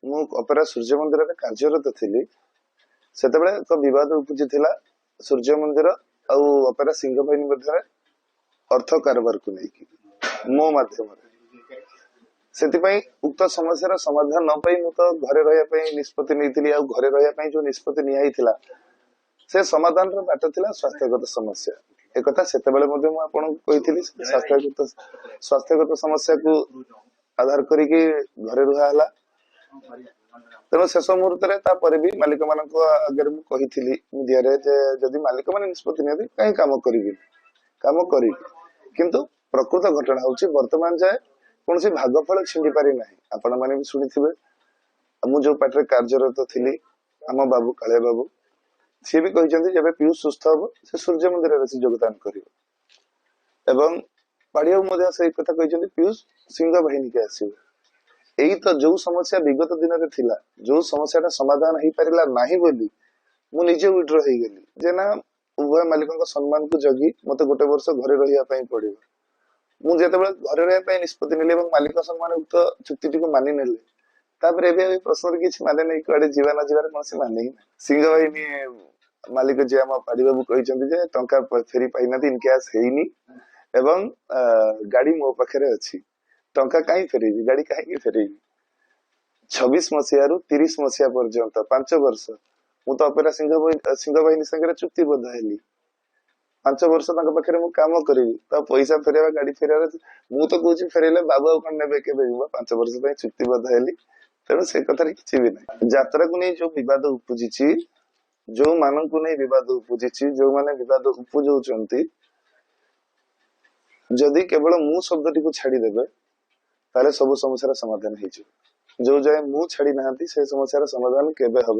ମୁଁ ଅପେରା ସୂର୍ଯ୍ୟ ମନ୍ଦିରରେ କାର୍ଯ୍ୟରତ ଥିଲି, ସେତେବେଳେ ଏକ ବିବାଦ ଉପୁଜିଥିଲା ସୂର୍ଯ୍ୟ ମନ୍ଦିର ଆଉ ଅପେରା ସିଂହବାହିନୀ ମଧ୍ୟରେ ଅର୍ଥ କାରବାରକୁ ନେଇକି ମୋ ମାଧ୍ୟମରେ। ସେଥିପାଇଁ ଉକ୍ତ ସମସ୍ୟାର ସମାଧାନ ନ ପାଇ ମୁଁ ତ ଘରେ ରହିବା ପାଇଁ ନିଷ୍ପତ୍ତି ନେଇଥିଲି। ଆଉ ଘରେ ରହିବା ପାଇଁ ଯୋଉ ନିଷ୍ପତ୍ତି ନିଆହେଇଥିଲା, ସେ ସମାଧାନର ବାଟ ଥିଲା ସ୍ୱାସ୍ଥ୍ୟଗତ ସମସ୍ୟା। ଏକଥା ସେତେବେଳେ ମଧ୍ୟ ମୁଁ ଆପଣଙ୍କୁ କହିଥିଲି। ସ୍ୱାସ୍ଥ୍ୟଗତ ସମସ୍ୟାକୁ ଆଧାର କରିକି ଘରେ ରୁହା ହେଲା। ତେଣୁ ଶେଷ ମୁହୂର୍ତ୍ତରେ ତାପରେ ବି ମାଲିକ ମାନଙ୍କ ଆଗରେ ମୁଁ କହିଥିଲି ମିଡିଆରେ ଯେ ଯଦି ମାଲିକ ମାନେ ନିଷ୍ପତ୍ତି ନିଅନ୍ତି, କାହିଁ କାମ କରିବି, କାମ କରିବି। କିନ୍ତୁ ପ୍ରକୃତ ଘଟଣା ହଉଛି, ବର୍ତ୍ତମାନ ଯାଏ କୌଣସି ଭାଗଫଳ ଛିଣ୍ଡି ପାରି ନାହିଁ। ଆପଣ ମାନେ ବି ଶୁଣିଥିବେ, ମୁଁ ଯୋଉ ପାର୍ଟିରେ କାର୍ଯ୍ୟରତ ଥିଲି, ଆମ ବାବୁ କାଳିଆ ବାବୁ, ସିଏ ବି କହିଛନ୍ତି, ଯେବେ ପିୟୁଷ ସୁସ୍ଥ ହବ, ସେ ସୂର୍ଯ୍ୟ ମନ୍ଦିରରେ ସେ ଯୋଗଦାନ କରିବ। ଏବଂ ପାଢିବାବୁ ମଧ୍ୟ ସେଇ କଥା କହିଛନ୍ତି, ପିୟୁଷ ସିଂହ ବାହିନୀକି ଆସିବ। ଏଇ ତ ଯୋଉ ସମସ୍ୟା ବିଗତ ଦିନରେ ଥିଲା, ଯୋଉ ସମସ୍ୟାଟା ସମାଧାନ ହେଇପାରିଲା ନାହିଁ ବୋଲି ମୁଁ ନିଜେ ୱିଡ୍ର ହେଇଗଲି ଯେ ନା, ଉଭୟ ମାଲିକଙ୍କ ସମ୍ମାନକୁ ଜଗି ମତେ ଗୋଟେ ବର୍ଷ ଘରେ ରହିବା ପାଇଁ ପଡିବ। ମୁଁ ଯେତେବେଳେ ଘରେ ରହିବା ପାଇଁ ନିଷ୍ପତ୍ତି ନେଲି ଏବଂ ମାଲିକ ସମ୍ମାନ ଉକ୍ତ ଚୁକ୍ତିଟିକୁ ମାନି ନେଲେ, ତାପରେ ଏବେ ଏ ପ୍ରଶ୍ନରେ କିଛି ମାନେ ନେଇ କୁଆଡେ ଯିବା ନ ଯିବାର କୌଣସି ମାନେ ହିଁ ନାହିଁ। ସିଂହବାହିନୀ ମାଲିକ ଯିଏ ଆମ ପାଢିବାବୁ କହିଛନ୍ତି ଯେ ଟଙ୍କା ଫେରି ପାଇନାହାନ୍ତି, ଇନ କ୍ୟାଶ ହେଇନି ଏବଂ ଗାଡି ମୋ ପାଖରେ ଅଛି। ଟଙ୍କା କାହିଁ ଫେରେଇବି? ଗାଡି କାହିଁକି ଫେରେଇବି? 26 ମସିହାରୁ 30 ମସିହା ପର୍ଯ୍ୟନ୍ତ 5 ବର୍ଷ ମୁଁ ତ ଅପେରା ସିଂହବାହିନୀ ସାଙ୍ଗରେ ଚୁକ୍ତିବଦ୍ଧ ହେଲି। 5 ବର୍ଷ ତାଙ୍କ ପାଖରେ ମୁଁ କାମ କରିବି। ତ ପଇସା ଫେରେଇବା, ଗାଡି ଫେରେଇବା, ମୁଁ ତ କହୁଛି ଫେରେଇଲେ ବାବୁ ଆଉ କଣ ନେବେ କେବେ? ମୁଁ 5 ବର୍ଷ ପାଇଁ ଚୁକ୍ତିବଦ୍ଧ ହେଲି, ତେଣୁ ସେ କଥାରେ କିଛି ବି ନାହିଁ। ଯାତ୍ରାକୁ ନେଇ ଯୋଉ ବିବାଦ ଉପୁଜିଛି, ଯୋଉମାନଙ୍କୁ ନେଇ ବିବାଦ ଉପୁଜିଛି, ଯୋଉମାନେ ବିବାଦ ଉପୁଜଉଛନ୍ତି, ଯଦି କେବଳ ମୁଁ ଶବ୍ଦଟିକୁ ଛାଡିଦେବେ, ତାହେଲେ ସବୁ ସମସ୍ୟାର ସମାଧାନ ହେଇଯିବ। ଯୋଉ ଯାଏ ମୁଁ ଛାଡି ନାହାନ୍ତି, ସେ ସମସ୍ୟାର ସମାଧାନ କେବେ ହବ